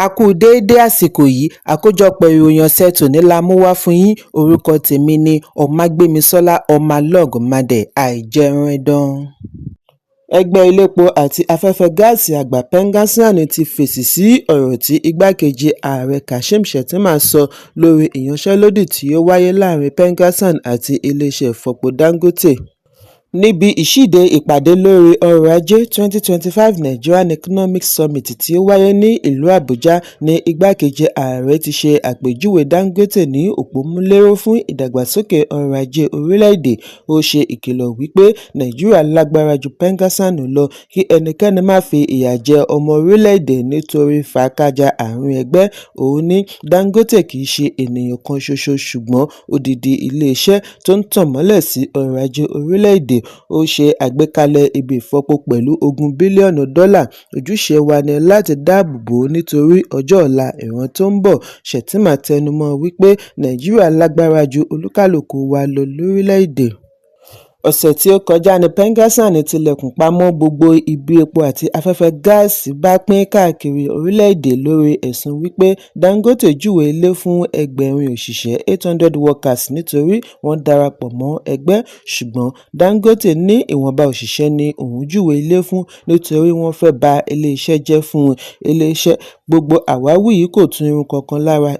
A kú déédé àsìkò yìí. Àkójọpọ̀ ìròyìn ọ̀sẹ̀ tòní la mú wá fún yín. Orúkọ tèmi ni Ọmágbémisọ́lá ọmọlọ́g madé àìjẹunẹdàn. Ẹgbẹ́ elépo àti afẹ́fẹ́ gáàsì àgbà PENGASSAN ti fèsì sí ọ̀rọ̀ tí igbákejì ààrẹ Kashim Shettima sọ lórí ìyanṣẹ́lódì tí ó wáyé láàrin PENGASSAN àti iléeṣẹ́ ìfọpo Dangote. Níbi ìṣíde ìpàdé lórí ọrọ̀ ajé 2025 Nigerian Economic Summit tí ó wáyé ní ìlú Àbújá ní igbákejì ààrẹ ti ṣe àpèjúwe Dangote ní òpómúléró fún ìdàgbàsókè ọrọ̀ ajé orílẹ̀-èdè. Ó ṣe ìkìlọ̀ wípé Nàìjíríà lágbára ju PENGASSAN lọ, kí ẹnikẹ́ni má fi ìyà jẹ ọmọ orílẹ̀-èdè nítorí fàákájàá àárín ẹgbẹ́. Ó ní Dangote kì í ṣe ènìyàn kan ṣoṣo ṣùgbọ́n odindi iléeṣẹ́ tó ń tànmọ́lẹ̀ sí ọrọ̀ ajé orílẹ̀-èdè. Ó ṣe àgbékalẹ̀ ibi ìfọpo pẹ̀lú ogún bílíọ̀nù dọ́là, ojúṣe wa ní láti dáàbò bò ó nítorí ọjọ́ ọ̀la ìran tó ń bọ̀. Shettima tẹnumọ́ wípé Nàìjíríà lágbára ju olúkálùkù wa lọ lórílẹ̀-èdè. Ọ̀sẹ̀ tí ó kọjá ní PENGASSAN tilẹ̀kùn pa mọ́ gbogbo ibi epo àti afẹ́fẹ́ gáàsì bá pín káàkiri orílẹ̀-èdè lórí ẹ̀sùn wípé Dangote júwe ilé fún 800 òṣìṣẹ́ 800 workers nítorí wọ́n darapọ̀ mọ́ ẹgbẹ́. Ṣùgbọ́n Dangote ní ìwọ̀nba òṣìṣẹ́ ni òun júwe ilé fún nítorí wọ́n fẹ́ ba iléeṣẹ́ jẹ́ fún iléeṣẹ́. Gbogbo àwáwí yìí kò tu irun kankan lára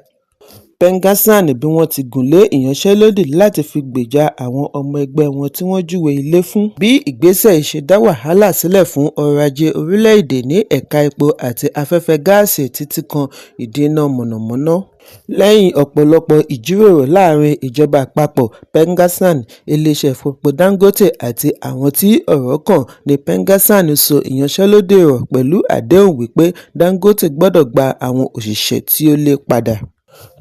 PENGASSAN bí wọ́n ti gùn lé ìyanṣẹ́lódì láti fi gbèjà àwọn ọmọ ẹgbẹ́ wọn tí wọ́n júwe ilé fún. Bí ìgbésẹ̀ yìí ṣe dá wàhálà sílẹ̀ fún ọrọ̀ ajé orílẹ̀-èdè ní ẹ̀ka epo àti afẹ́fẹ́ gáàsì títí kan ìdí iná mọ̀nàmọ́ná. Lẹ́yìn ọ̀pọ̀lọpọ̀ ìjíròrò láàrin ìjọba àpapọ̀, PENGASSAN, iléeṣẹ́ ìfọpo Dangote àti àwọn tí ọ̀rọ̀ kàn ní PENGASSAN so ìyanṣẹ́lódì rọ̀ pẹ̀lú àdéhùn wípé Dangote gbọ́dọ̀ gba àwọn òṣìṣẹ́ tí ó lé padà.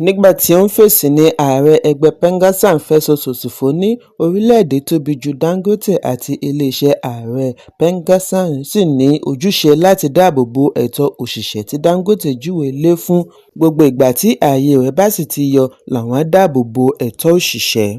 Nígbà tí ó ń fèsì ní ààrẹ ẹgbẹ́ PENGASSAN Festus Osifo ní orílẹ̀-èdè tóbi ju Dangote àti iléeṣẹ́ ààrẹ, PENGASSAN sì ní ojúṣe láti dáàbò bo ẹ̀tọ́ òṣìṣẹ́ tí Dangote júwe ilé fún, gbogbo ìgbà tí ààyè rẹ̀ bá sì ti yọ làwọn á dáàbò bo ẹ̀tọ́ òṣìṣẹ́.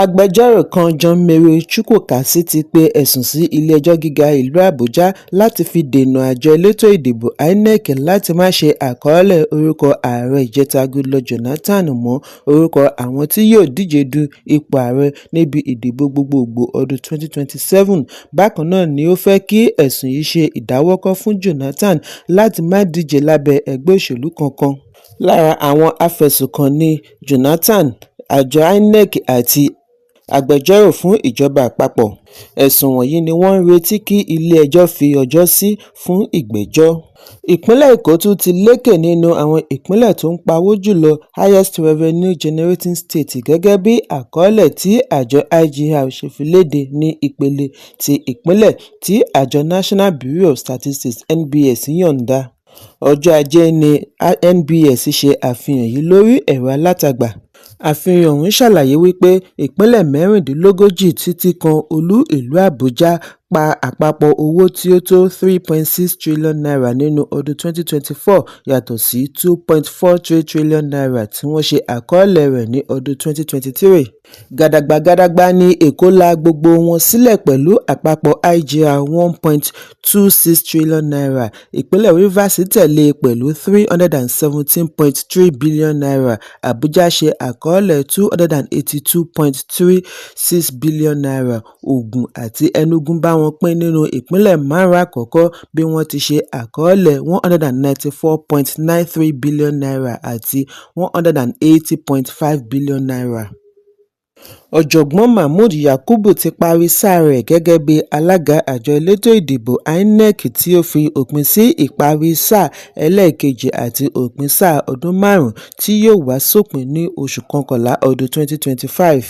Agbẹjọ́rò kan John Mary Chukwukachi ti pe ẹ̀sùn sí ilé-ẹjọ́ gíga ìlú Àbújá láti fi dènà àjọ elétò ìdìbò INEC láti má ṣe àkọọ́lẹ̀ orúkọ ààrẹ ìjẹta Goodluck Jonathan mọ́ orúkọ àwọn tí yóò díje du ipò ààrẹ níbi ìdìbò gbogboògbò ọdún 2027. Bákan náà ni ó fẹ́ kí ẹ̀sùn yìí ṣe ìdáwọ́kọ̀ fún Jonathan láti má díje lábẹ́ ẹgbẹ́ òṣèlú kankan. Lára àwọn afẹ̀sùnkàn ní Jonathan, àjọ INEC àti agbẹjọ́rò fún ìjọba àpapọ̀. Ẹ̀sùn wọ̀nyí ni wọ́n ń retí kí ilé-ẹjọ́ fi ọjọ́ sí fún ìgbẹ́jọ́. Ìpínlẹ̀ Èkó tún ti lékè nínú àwọn ìpínlẹ̀ tó ń pawó jùlọ highest revenue generating state gẹ́gẹ́ bí àkọọ́lẹ̀ tí àjọ IGR ṣe fi léde ní ìpele ti ìpínlẹ̀ tí àjọ National Bureau of Statistics NBS yọ̀ǹda. Ọjọ́ Ajé ní NBS ṣe àfihàn yìí lórí ẹ̀rọ alátagbà. Àfihàn ọ̀hún ṣàlàyé wípé ìpínlẹ̀ 36 títí kan olú ìlú Àbújá pa àpapọ̀ owó tí ó tó ₦3.6 trillion nínú ọdún 2024 yàtọ̀ sí ₦2.43 trillion tí wọ́n ṣe àkọọ́lẹ̀ rẹ̀ ní ọdún 2023. Gàdàgbà gàdàgbà ní Èkó la gbogbo wọn sílẹ̀ pẹ̀lú àpapọ̀ IGR ₦1.26 trillion, ìpínlẹ̀ Rivers tẹ̀lé e pẹ̀lú ₦317.3 billion, Abuja ṣe àkọọ́lẹ̀ ₦282.36 billion, Ògùn àti Enugu bá wọn pín nínú ìpínlẹ̀ márùn-ún àkọ́kọ́ bí wọ́n ti ṣe àkọọ́lẹ̀ ₦194.93 billion àti ₦180.5 billion. Ọ̀jọ̀gbọ́n Mahmood Yakubu ti parí sáà rẹ̀ gẹ́gẹ́ bí alága àjọ elétò ìdìbò INEC tí ó fi òpin sí ìparí sáà ẹlẹ́ẹ̀kejì àti òpin sáà ọdún márùn-ún tí yóò wá sópin ní oṣù kọkànlá ọdún 2025.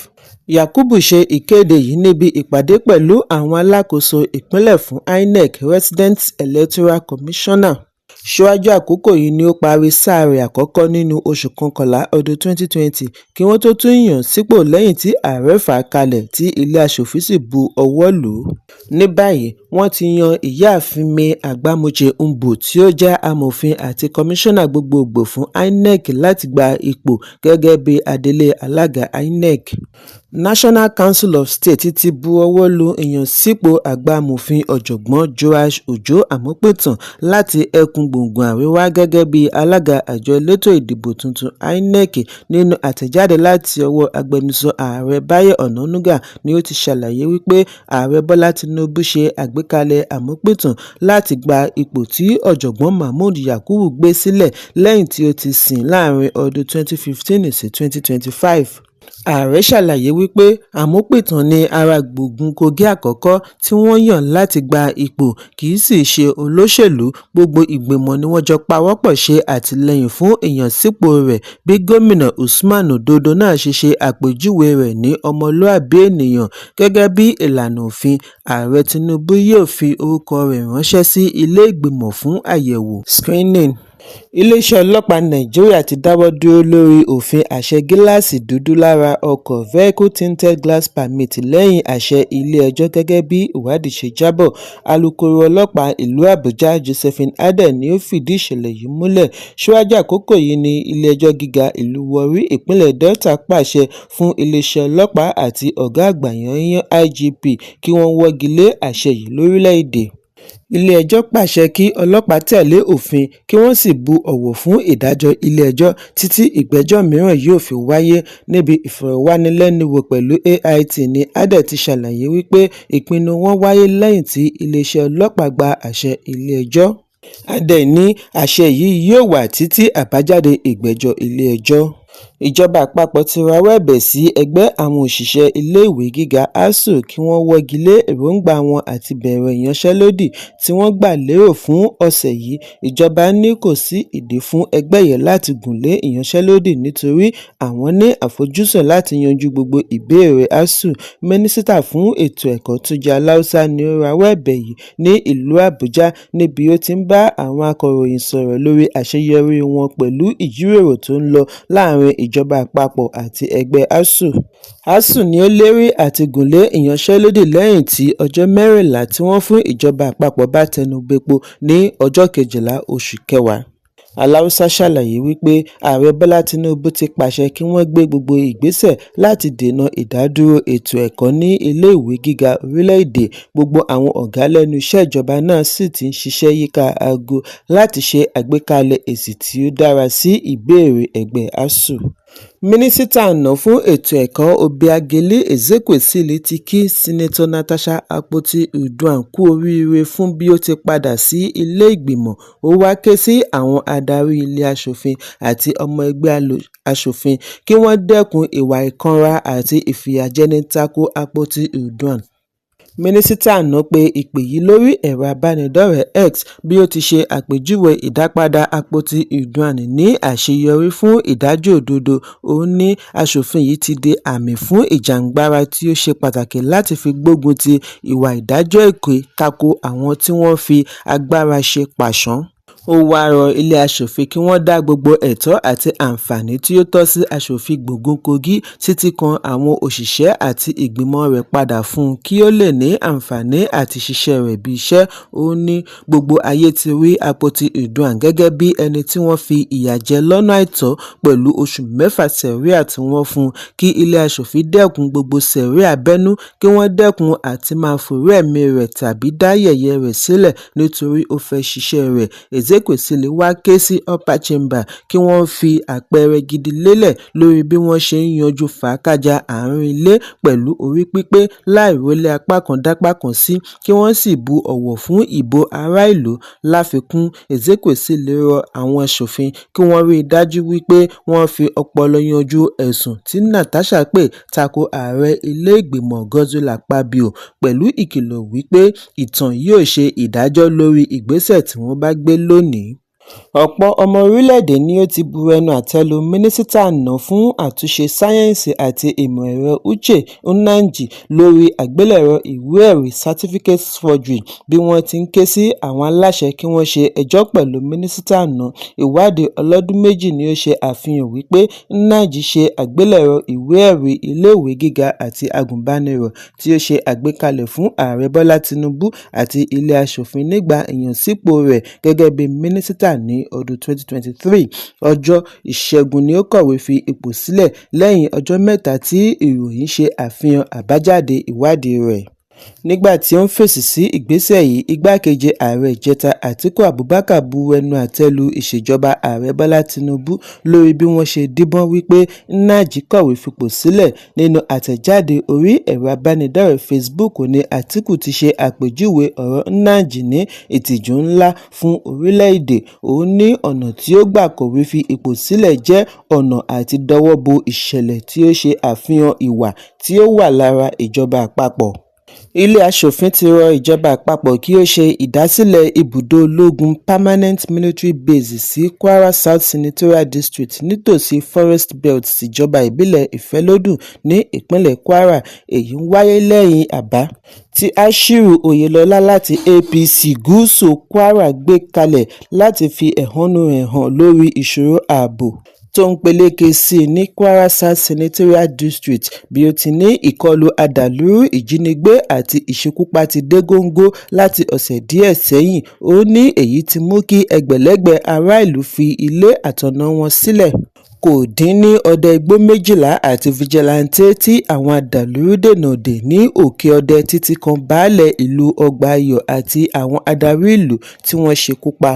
Yakubu ṣe ìkéde yìí níbi ìpàdé pẹ̀lú àwọn alákòóso ìpínlẹ̀ fún INEC Resident Electoral Commissioner. Síwájú àkókò yìí ni ó parí sáà rẹ̀ àkọ́kọ́ nínú oṣù kọkànlá ọdún 2020 kí wọ́n tó tún yàn án sípò lẹ́yìn tí ààrẹ fà á kalẹ̀ tí ilé aṣòfin sì bu ọwọ́ lù ú. Ní báyìí, wọ́n ti yan Ìyáàfin May Agbamuche-Mbu tí ó jẹ́ amòfin àti kọmíṣánná gbogboògbò fún INEC láti gba ipò gẹ́gẹ́ bí adelé alága INEC. National Council of State ti bu ọwọ́ lu ìyànsípò àgbà amòfin ọ̀jọ̀gbọ́n Joash Ọjọ́ Amupitan láti ẹkùn gbùngbùn Àríwá gẹ́gẹ́ bíi alága àjọ elétò ìdìbò tuntun INEC. Nínú àtẹ̀jáde láti ọwọ́ agbẹnusọ Ààrẹ Báyọ̀ Ọ̀nànúgà ni ó ti ṣàlàyé wípé Ààrẹ Bọ́lá Tinubu ṣe àgbékalẹ̀ Amupitan láti gba ipò tí Ọ̀jọ̀gbọ́n Mahmood Yakubu gbé sílẹ̀ lẹ́yìn tí ó ti sìn láàrin ọdún 2015 sí 2025. Ààrẹ ṣàlàyé wípé Amupitan ní ará gbùngbùn Kogi àkọ́kọ́ tí wọ́n yàn láti gba ipò, kì í sì í ṣe olóṣèlú, gbogbo ìgbìmọ̀ ni wọ́n jọ pawọ́pọ̀ ṣe àtìlẹ́yìn fún ìyànsípò rẹ̀ bí Gómìnà Usman Ododo náà ṣe ṣe àpèjúwe rẹ̀ ní ọmọlúàbí ènìyàn. Gẹ́gẹ́ bí ìlànà òfin, Ààrẹ Tinubu yóò fi orúkọ rẹ̀ ránṣẹ́ sí ilé ìgbìmọ̀ fún àyẹ̀wò screening. Iléeṣẹ́ ọlọ́pàá Nàìjíríà ti dáwọ́ dúró lórí òfin àṣẹ gíláàsì dúdú lára ọkọ̀ Vehicle Tinted Glass Permit lẹ́yìn àṣẹ ilé-ẹjọ́ gẹ́gẹ́ bí ìwádìí ṣe jábọ̀. Alūkkóró ọlọ́pàá ìlú Àbújá Josephine Adeh ni ó fìdí ìṣẹ̀lẹ̀ yìí múlẹ̀. Síwájú àkókò yìí ní ilé-ẹjọ́ gíga ìlú Warri, ìpínlẹ̀ Delta pàṣẹ fún iléeṣẹ́ ọlọ́pàá àti ọ̀gá àgbà yányán IGP kí wọ́n wọ́gi lé àṣẹ yìí lórílẹ̀-èdè. Ilé-ẹjọ́ pàṣẹ kí ọlọ́pàá tẹ̀lé òfin kí wọ́n sì bu ọ̀wọ̀ fún ìdájọ́ ilé-ẹjọ́ títí ìgbẹ́jọ́ mìíràn yóò fi wáyé. Níbi ìfọ̀rọ̀wánilẹ́nuwò pẹ̀lú AIT ní Adeh ti ṣàlàyé wípé ìpinnu wọn wáyé lẹ́yìn tí iléeṣẹ́ ọlọ́pàá gba àṣẹ ilé-ẹjọ́. Adeh ní àṣẹ yìí yóò wà títí àbájáde ìgbẹ́jọ́ ilé-ẹjọ́. Ìjọba àpapọ̀ ti rawọ́ ẹ̀bẹ̀ sí ẹgbẹ́ àwọn òṣìṣẹ́ iléèwé gíga ASUU kí wọ́n wọ́gi lé èròńgbà wọn àti bẹ̀rẹ̀ ìyanṣẹ́lódì tí wọ́n gbà lérò fún ọ̀sẹ̀ yìí. Ìjọba ní kò sí ìdí fún ẹgbẹ́ yìí láti gùnlé ìyanṣẹ́lódì nítorí àwọn ní àfojúsùn láti yanjú gbogbo ìbéèrè ASUU. Mínísítà fún ètò ẹ̀kọ́ Túnjí Aláùsá ni ó rawọ́ ẹ̀bẹ̀ yìí ní ìlú Àbújá níbi ó ti ń bá àwọn akọ̀ròyìn sọ̀rọ̀ lórí àṣeyọrí wọn pẹ̀lú ìjíròrò tó ń lọ láàrin ìjọba àpapọ̀ àti ẹgbẹ́ ASUU. ASUU ni ó lérí àti gùnlé ìyanṣẹ́lódì lẹ́yìn tí ọjọ́ 14 tí wọ́n fún ìjọba àpapọ̀ bá tẹnu bẹpo ní ọjọ́ 12 oṣù kẹwàá. Aláùsá ṣàlàyé wípé Ààrẹ Bọ́lá Tinubu ti pàṣẹ kí wọ́n gbé gbogbo ìgbésẹ̀ láti dènà ìdádúró ètò ẹ̀kọ́ ní iléèwé gíga orílẹ̀-èdè, gbogbo àwọn ọ̀gá lẹ́nu iṣẹ́ ìjọba náà sì ti ń ṣiṣẹ́ yíká aago láti ṣe àgbékalẹ̀ èsì tí ó dára sí ìbéèrè ẹgbẹ́ ASUU. Mínísítà àná fún ètò ẹ̀kọ́ Obiageli Ezekwesili ti kí Senator Natasha Akpoti-Uduaghan kú oríire fún bí ó ti padà sí ilé ìgbìmọ̀. Ó wáá ké sí àwọn adarí ilé aṣòfin àti ọmọ ẹgbẹ́ aṣòfin kí wọ́n dẹ́kun ìwà ìkanra àti ìfìyàjẹni tako Akpoti-Uduaghan. Mínísítà àná pe ìpè yìí lórí ẹ̀rọ ìbánidọ́rẹ̀ẹ́ X bí ó ti ṣe àpèjúwe ìdápadà Akpoti-Uduaghan ní àṣeyọrí fún ìdájọ́ òdodo. Ó ní aṣòfin yìí ti di àmì fún ìjìjàgbara tí ó ṣe pàtàkì láti fi gbógun ti ìwà ìdájọ́ èké tako àwọn tí wọ́n fi agbára ṣe pàṣán. Ó wáá rọ ilé aṣòfin kí wọ́n dá gbogbo ẹ̀tọ́ àti àǹfààní tí ó tọ́ sí aṣòfin gbùngbùn Kogi títí kan àwọn òṣìṣẹ́ àti ìgbìmọ̀ rẹ̀ padà fún un kí ó lè ní àǹfààní àti ṣiṣẹ́ rẹ̀ bíi iṣẹ́. Ó ní gbogbo ayé ti rí Akpoti-Uduaghan gẹ́gẹ́ bí ẹni tí wọ́n fi ìyà jẹ lọ́nà àìtọ́ pẹ̀lú oṣù mẹ́fà sẹ̀ríà tí wọ́n fún un, kí ilé aṣòfin dẹ́kun gbogbo sẹ̀ríà abẹ́nú, kí wọ́n dẹ́kun àti máa fòòró ẹ̀mí rẹ̀ tàbí dá yẹ̀yẹ́ rẹ̀ sílẹ̀ nítorí ó fẹ́ ṣiṣẹ́ rẹ̀. Ezekwesili wáá ké sí Upper Chamber kí wọ́n fi àpẹẹrẹ gidi lélẹ̀ lórí bí wọ́n ṣe ń yanjú fàákájàá àárín ilé pẹ̀lú orí pípé láì rólé apá kan dápá kan sí, kí wọ́n sì bu ọ̀wọ̀ fún ìbò ará ìlú. Láfikún, Ezekwesili rọ àwọn aṣòfin kí wọ́n rí i dájú wípé wọ́n fi ọpọlọ yanjú ẹ̀sùn tí Natasha pè tako ààrẹ ilé ìgbìmọ̀ Godswill Akpabio pẹ̀lú ìkìlọ̀ wípé ìtàn yóò ṣe ìdájọ́ lórí ìgbésẹ̀ tí wọ́n bá gbé lónìí. Ọ̀pọ̀ ọmọ orílẹ̀-èdè ni ó ti bu ẹnu àtẹ́ lu Mínísítà àná fún Àtúnṣe Sáyẹ́ǹsì àti Ìmọ̀-ẹ̀rọ Uche Nnaji lórí àgbélẹ̀rọ ìwé-ẹ̀rí certificate forgery bí wọ́n ti ń ké sí àwọn aláṣẹ kí wọ́n ṣe ẹjọ́ pẹ̀lú mínísítà àná. Ìwádìí ọlọ́dún méjì ni ó ṣe àfihàn wípé Nnaji ṣe àgbélẹ̀rọ ìwé-ẹ̀rí iléèwé gíga àti agùnbánirọ̀ tí ó ṣe àgbékalẹ̀ fún Ààrẹ Bọ́lá Tinubu àti ilé aṣòfin nígbà ìyànsípò rẹ̀ gẹ́gẹ́ bí mínísítà ní ọdún 2023. Ọjọ́ Ìṣẹ́gun ni ó kọ̀wé fi ipò sílẹ̀ lẹ́yìn ọjọ́ 3 tí ìròyìn ṣe àfihàn àbájáde ìwádìí rẹ̀. Nígbà tí ó ń fèsì sí ìgbésẹ̀ yìí, Igbákejì Ààrẹ ìjẹta Atiku Abubakar bu ẹnu àtẹ́ lu ìṣèjọba Ààrẹ Bọ́lá Tinubu lórí bí wọ́n ṣe díbọ́n wípé Nnaji kọ̀wé fipò sílẹ̀. Nínú àtẹ̀jáde orí ẹ̀rọ abánidọ́rẹ̀ẹ́ Facebook ní Atiku ti ṣe àpèjúwe ọ̀rọ̀ Nnaji ní "ìtìjú ńlá fún orílẹ̀-èdè". Ó ní ọ̀nà tí ó gbà kọ̀wé fi ipò sílẹ̀ jẹ́ ọ̀nà àti dọwọ́ bo ìṣẹ̀lẹ̀ tí ó ṣe àfihàn ìwà tí ó wà lára ìjọba àpapọ̀. Ilé Aṣòfin ti rọ ìjọba àpapọ̀ kí ó ṣe ìdásílẹ̀ ibùdó ológun permanent military base sí Kwara South Senatorial District nítòsí Forest Belt tìjọba ìbílẹ̀ Ìfẹ́lódùn ní ìpínlẹ̀ Kwara. Èyí ń wáyé lẹ́yìn àbá tí Ashiru Oyèlọ́lá láti APC Gúúsù Kwara gbé kalẹ̀ láti fi ẹ̀hónú rẹ̀ hàn lórí ìṣòro ààbò tó ń peléke sí i ní Kwara South Senatorial District, bí ó ti ní ìkọlù adàlúrú, ìjínigbé àti ìṣekúpa ti dé góńgó láti ọ̀sẹ̀ díẹ̀ sẹ́yìn. Ó ní èyí ti mú kí ẹgbẹ̀lẹ́gbẹ̀ ará ìlú fi ilé àtọ̀nà wọn sílẹ̀. Kò dín ní ọdẹ igbó 12 àti fìjìláńtẹ́ tí àwọn adàlúrú dènà dè ní Òkè-Òde títí kan baálé ìlú Ọgbà-Ayọ̀ àti àwọn adarí ìlú tí wọ́n ṣekú pa.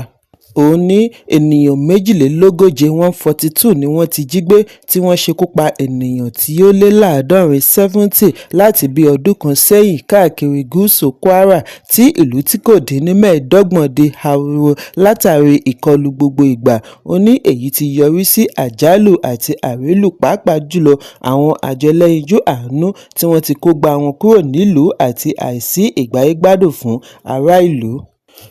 Ó ní ènìyàn 142 142 ni wọ́n ti jí gbé, tí wọ́n ṣekú pa ènìyàn tí ó lé láàádọ́rin 70 láti bíi ọdún kan sẹ́yìn káàkiri gúúsù Kwara, tí ìlú tí kò dín ní 25 di ahoro látàrí ìkọlù gbogbo ìgbà. Ó ní èyí ti yọrí sí àjálù àti àrélù, pàápàá jùlọ àwọn àjọ ẹlẹ́yinjú àánú tí wọ́n ti kógbá wọn kúrò nílùú àti àìsí ìgbáyégbádùn fún ará ìlú.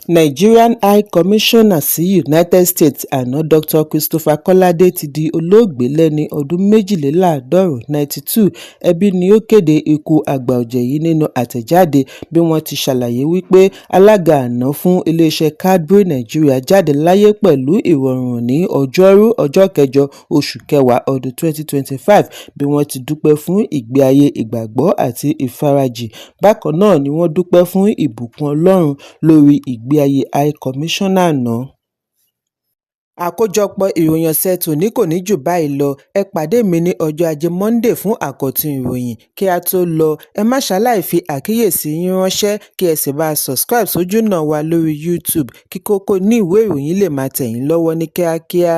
Nigerian High Commissioner sí United States àná Dr. Christopher Kolade ti di olóògbé lẹ́ni ọdún 92 92. Ẹbí ni ó kéde ikú àgbà ọ̀jẹ̀ yìí nínú àtẹ̀jáde, bí wọ́n ti ṣàlàyé wípé alága àná fún iléeṣẹ́ Cadbury Nigeria jáde láyé pẹ̀lú ìrọ̀rùn ní Ọjọ́rú, ọjọ́ kẹjọ oṣù kẹwàá ọdún 2025, bí wọ́n ti dúpẹ́ fún ìgbé ayé ìgbàgbọ́ àti ìfarajìn. Bákan náà ni wọ́n dúpẹ́ fún ìbùkún Ọlọ́run lórí ìgbé ayé High Commissioner àná. Àkójọpọ̀ ìròyìn ọ̀sẹ̀ tòní kò ní jù báyìí lọ. Ẹ pàdé mi ní ọjọ́ Ajé Monde fún àkọ́tún ìròyìn. Kí á tó lọ, ẹ má ṣaláì fi àkíyèsí yín ránṣẹ́, kí ẹ sì bá a subscribe sójúnà wa lórí YouTube kí kókó inú ìwé ìròyìn lè máa tẹ̀ yín lọ́wọ́ ní kíákíá.